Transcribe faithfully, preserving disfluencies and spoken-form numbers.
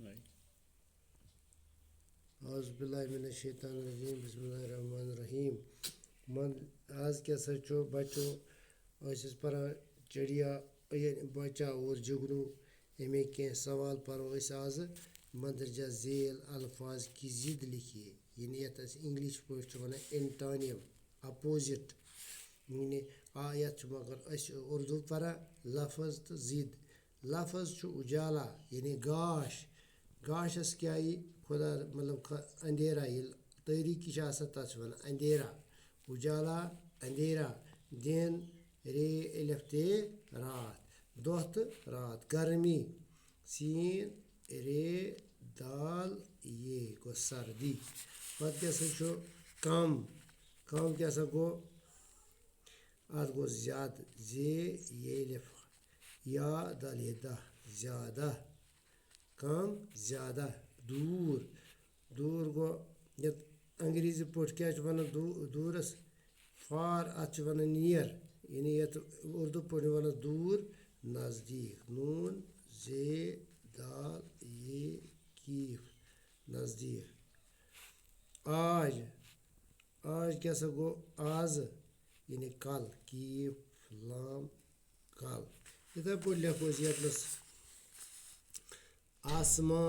Right. اعوذ باللہ من الشیطان الرجیم، بسم اللہ الرحمن الرحیم۔ من آز کیٛاہ سا چھُ بچو، ٲسۍ أسۍ پران چڑیا، یعنی بچہ اور جگنو، اَمے کینٛہہ سوال پرو أسۍ آزٕ۔ مندرجہ ذیل الفاظ کی ضد لکھیے، یعنی یَتھ أسۍ انگلش پٲٹھۍ چھِ وَنان اینٹونیم، اپوزٹ۔ یعنی آ یَتھ چھُ مگر أسۍ اردو پران لفظ تہٕ ضد۔ لفظ چھُ اجالا، یعنی گاش۔ گاشس کیٛاہ یی؟ خدا مطلب خ-، اندھیرا، ییٚلہِ تٲریٖکی چھِ آسان، تَتھ چھِ وَنان اندھیرا۔ اجالا، اندھیرا۔ دِن، رے، الف، تے، راتھ۔ دۄہ تہٕ راتھ۔ گرمی، سین، رے، دال، یے، گوٚو سردی۔ پتہٕ کیٛاہ سا چھُ؟ کم۔ کم کیٛاہ سا گوٚو؟ اَتھ گوٚو زیادٕ، زے، یے، الف، یا، دال، یے، دہ، زیادہ۔ کم، زیادہ۔ دوٗر، دوٗر گوٚو، یَتھ انگریزی پٲٹھۍ کیٛاہ چھِ وَنان دو-، دوٗرَس؟ فار، اَتھ چھِ وَنان نِیَر، یعنی یَتھ اردو پٲٹھۍ وَنان دوٗر، نزدیٖک۔ نوٗن، زے، دال، یے، کیف، نزدیٖک۔ آج، آج کیٛاہ سا گوٚو؟ آزٕ، یعنی کَل، کیف، لام، کَل۔ یِتھَے پٲٹھۍ لیکھو أسۍ یَتنَس آسمان۔